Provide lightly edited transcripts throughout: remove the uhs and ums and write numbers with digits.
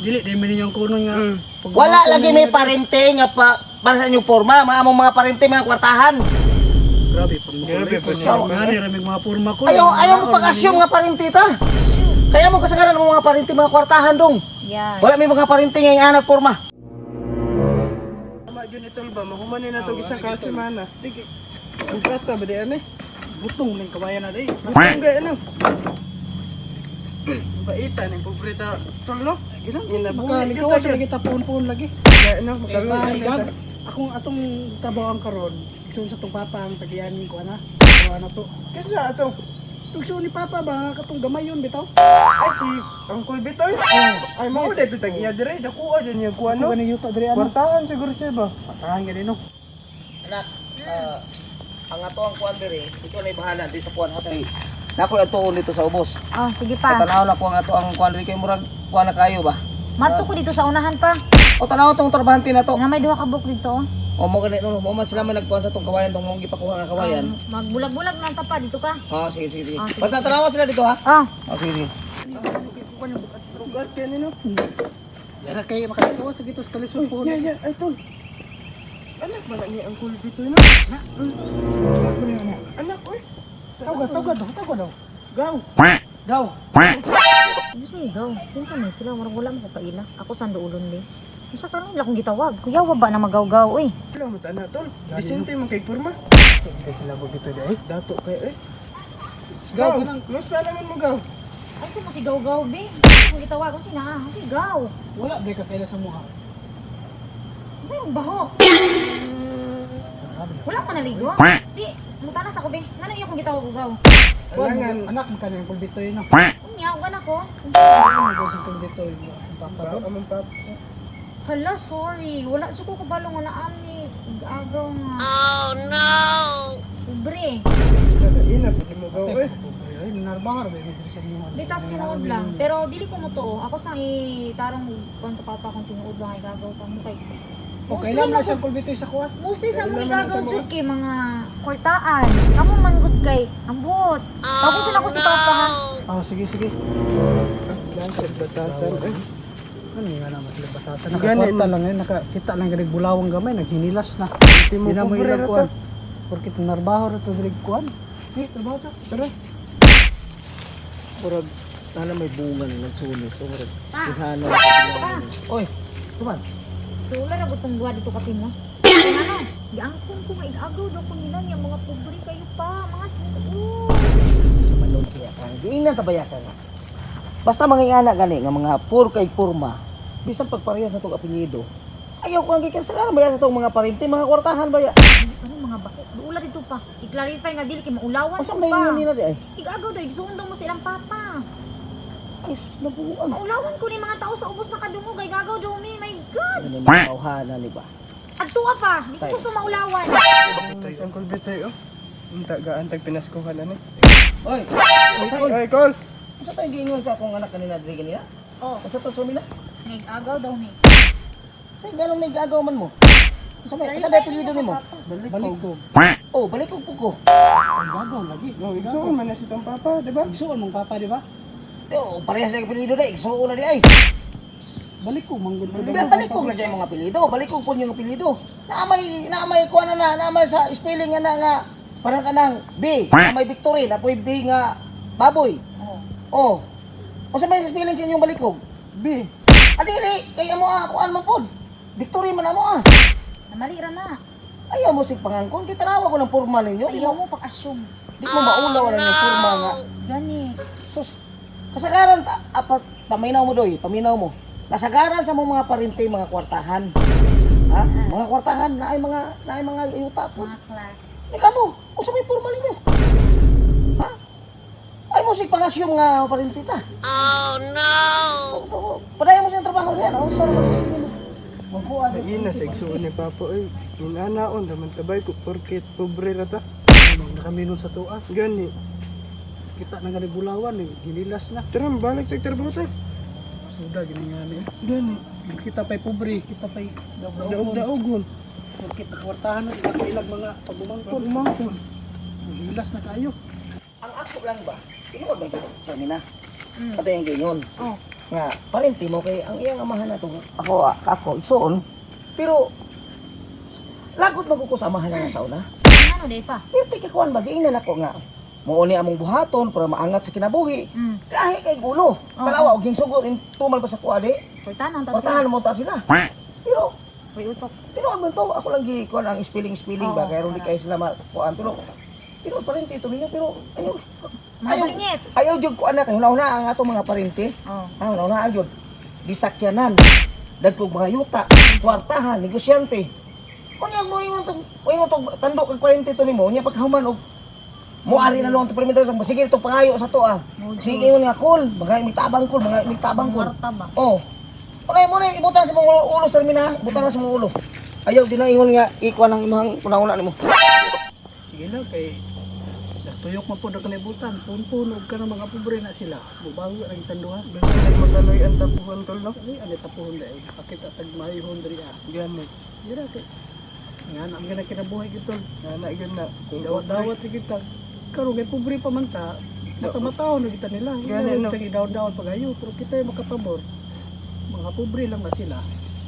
Dili di man ninyong kuno nga. Wala lagi may parente nga pa, para sa inyong forma, mga among mga parente, mga kwartahan. Grabe pag Grabe, makulay. pag- Nga ni ramig mga porma ko. Ayaw, ayaw mo pag-assume nga parente ta. Kaya mo kasagaran mo mga parente, mga kwartahan dong. Yan. Wala may mga parente nga yung anak forma. Tama jud itol ba, mahuman ni nato isa ka semana. Digi. Ang kata ba di ani? Butong ning kabayan na di. Butong gay ano? Baita ning pobre ta tol no. Ginabuhi Makalikaw kita sa lagi tapuon-puon lagi. Gay no, Eh, makaluoy gag, akong atong trabaho ang karon. Igsoon sa tong papa ang tagian ko ana. Trabaho na to. Kinsa ato? Igsoon ni papa ba katong gamayon bitaw? Ay si Uncle Bitoy. Ay mao dito tag iya dire, dakuha jud niya kuha Ano no. ni yuta diri ano? Kwartahan siguro siya ba? Patahan gani no. Anak, ang ato ang kuan diri, ikaw na bahala di sa kuan ha kay. Nako ato dito sa ubos. Oh, sige pa. Tanaw na ko ang ato ang kuan diri kay murag kuan na kayo ba. Madto ko dito sa unahan pa. O tanaw tong trabahante na to. Na may duha ka book dito. Oh. O mo ganito mo man sila man nagkuan sa tong kawayan tong mong gipakuha nga kawayan. Magbulag-bulag man ta pa dito ka. Ah, sige sige sige. Ah, sige, Basta tanawa sila dito ha. Oh, Oh, sige sige. Rugat kay nino. Yara kay makalikaw sa gito sa kalisod po. Yeah, yeah, ay tol. Anak ba na ni Uncle Bitoy no? Anak oy. Tawag tawag daw, tawag daw. Gaw. Daw. Ano sa'yo daw? Kinsa man sila, murag wala mo ko kaila. Ako sa duulon di. Unsa karon nila akong gitawag? Kuya wa ba na magawgaw oy? Wala mo tana tol. Disente man kay porma. Kay sila bo dito di ay. Dato kay eh. Gaw, kumusta naman mo gaw? Ay sa mo si gawgaw be. Akong gitawag unsa na? Unsa gaw? Wala ba ka kaila sa muha? Unsa yung baho? Wala pa naligo? Di, mutanas ako be. Ngano iya akong gitawag og gaw? Alangan. Anak man kanang pulbito no. Unya, ugan ako. Ano sa pulbito ang papa Gaw, do. among pap. Hala, sorry. Wala jud ko kabalo nga naami. Agaw nga. Oh no. Pobre. Ina pud mo gaw eh. Ay, narbangar ba diri sa inyo? Bitas tinuod lang. Pero dili ko mo tuo. Ako sang itarong kwanto papa kung tinuod lang ay gagaw pa mo kay. O kailan na siyang pulbito sa kuan? Mostly sa mga Kailangan gagaw sa mga- jud kay mga kwartaan. Kamo man gud kay ambot. Tapos na ako si papa ha. Oh, sige sige. Lancer batasan eh. Ano nga naman sila batasan? Gani, Nakakwarta lang eh, nakakita lang ganig bulawang gamay, naghinilas na. Hindi mo Di na mo pobre ilang ra kuan. ta. Porkit narbaho ra to diri kuan. Eh, trabaho ta. Tara. Murag sana may bunga na nagsunis. So murag Pa. ihana. Pa. Oy, tuman. Tula ra gutong duha dito ka Timos. Ano? Giangkon ko nga igagaw daw ko nila niya mga pobre kayo pa, mga suo. Malong siya kang giingnan ta baya ka nga. Basta mga ingana gani nga mga puro kay porma. Bisan pagparehas na tong apelyido. Ayaw ko ang gikansalan baya sa tong mga parente, mga kwartahan baya. Ano mga bako? Duula dito pa. I-clarify nga dili kay maulawan Unsa ko may pa. ingon nila di ay? Igagaw daw igsuon daw mo sa ilang papa. Ay sus nabuang. Maulawan ko ni mga tao sa ubos nakadungog ay gagaw daw mi. My God. Ano mga tawhana ni ba? Agtuwa pa. Di ko gusto maulawan. Bitoy, Uncle Bitoy oh. Unta gaan tag pinaskuhan ani. Oy, Oy, Col. unsa tayong giingon sa akong anak kanina diri kanina? Oh, Unsa to sumina? nagagaw daw mi. Say ganong may gagaw man mo? Unsa may unsa may apelyido nimo? Balik ko. Oh, balik og puko. Ang gagaw lagi. Gaw, igsuon man na si tong papa, di ba? Igsuon mong papa di ba? Oh, parehas na apelyido dai, igsuon na di ay. Balik ko manggod ko. Balik balik ko na dyan mga apelyido, balik ko po yung apelyido. Naamay naamay kuan na na, naamay sa spelling nga na nga para ka ng B, naamay victory, napoy B nga baboy. Oh. Oh. Unsa may spelling sa inyong balikog? B. Adili, kay amo ah, kuan man pod. Victory man amo ah. Namali ra na. Ayaw mo sig pangangkon, kay tanawa ko ng porma ninyo. Di Ayaw mo, mo pag-assume. di mo maulaw na yung porma nga. Gani. Sus, kasagaran, ta, apat, paminaw mo doy, paminaw mo. Kasagaran sa mong mga parente, mga kwartahan. Ha? Mga kwartahan, naay mga yuta po. Mga class. Di ka mo, unsa may porma ninyo? Ha? Ay mo sig pangasyom nga parente ta. Oh no. Padayon mo siyang trabaho diyan, oh, sorry. Magkuha Ay ina sa igsuon ni papa oy. Minanaon naman tabay ko porket pobre ra ta. Nakaminon sa tuwa. Gani. Kita na ganig bulawan eh, ginilas na. Tara, balik tag trabaho ta. Suda gini nga ni. Gani. Kita pa'y pobre, kita pa'y daog-daogon. Daog-daogon. Porkit nakwartahan na, ilag mga pagumangkon. Pagumangkon. Gilas na kayo. Ang ako lang ba? Tinuod ba ito? Sa mina. Ato yung gingon. Oh. Nga parente mo kay ang iyang amahan na to. Ako ako igsoon. Pero lagot man ko sa amahan na sa una. Ano day pa? Pero tika kuan ba giingnan ako nga mao ni among buhaton para maangat sa kinabuhi. Kahi kay gulo. Oo. Tanawa og ginsugot in tumal pa sa kuha di. Portahan ta Portahan sila. mo ta sila. Pero Uy, utok. tinuod man to, ako lang gi kuan ang spelling spelling ba Oo, kay ron di wala. kay sila makuan pero tinuod parente ito ninyo pero ayaw Mga ayaw balingit. ayaw jud kuan na kay una ang atong mga parente. Oh. Ah, una jud. Disakyanan, dagkog mga yuta, kwartahan, negosyante. Unya mo ingon tong tandok kag parente to nimo, unya pagkahuman og mo ari na lang to permito sa sige to pangayo sa to ah. Mo Sige ingon nga kol, mga mitabang kol, mga mitabang kol. Marta ba? Oh. Unay mo na ibutang sa mong ulo, ulo sa mina, ibutang na sa mong ulo. Ayaw di na ingon nga ikuan ang imong una-una nimo. Sige lang kay tuyok man po na kalibutan. Punpun og ka ng mga pobre na sila. Mubago ang tanduha. Basta nagmataloy ang tapuhan tol no. Ay, ano tapuhon dahil. Pakita tag mayhon diri ah. Gani. Dira kay nga na ang gana kinabuhi gid tol. Nga na gyud na. Kung Dawat-dawat ra kita. Karon kay pobre pa man ta. Mata-mataon na kita nila. Gani, Hindi no? na daon-daon pagayo pero kita yung makapabor. Mga pobre lang na sila.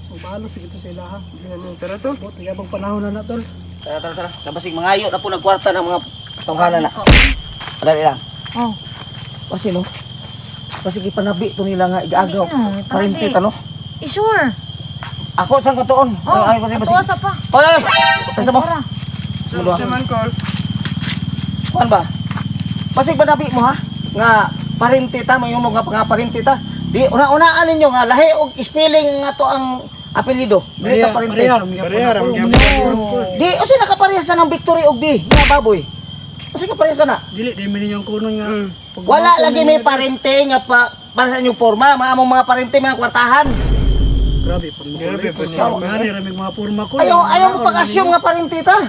Mubalo sa kita sila ha. Gani tara tol. Bot yabang panahon na na tol. Tara tara tara. Kabasig mangayo na po nagkwarta ng mga tawhana na. Dali lang. Oh. Kasi no. Kasi ipanabi to nila nga igaagaw. Hindi, no, ipanabi. Parente ta no. Eh, sure. Ako sang katuon. Oh, Ay, kasi atuwa sa pa. Oy, oy. Basta mo. Ora. Mulo. Sa man call. Kuan ba? Pasig panabi mo ha? Nga parente ta mo yung mga nga parente ta. Di una-unaan ninyo nga lahi og spelling nga to ang apelyido. Dili ta parente. Pareha ra gyud. Di usa nakaparehas na ng Victory og B nga baboy. Usa kaparehas na. Dili di man ninyong kuno nga. Wala lagi may parente nga pa para sa inyong forma, mga among mga parente mga kwartahan. Grabe pag Grabe po Sa niya. nga ni raming mga porma ko. Ayaw ayaw mo pag-assume nga parente ta.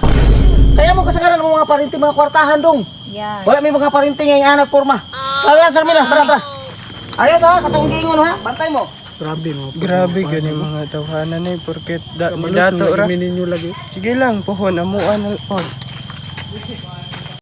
Kaya mo kasagaran mo mga parente mga kwartahan dong. Yan. Wala may mga parente nga yung anak forma. Tara sir Mila, tara tara. Ayaw to ha, katong giingon ha, bantay mo. Grabe mo. Grabe gani mga tawhana ni porket da Kabalos dato na ra. ninyo lagi. Sige lang pohon amuan na pod.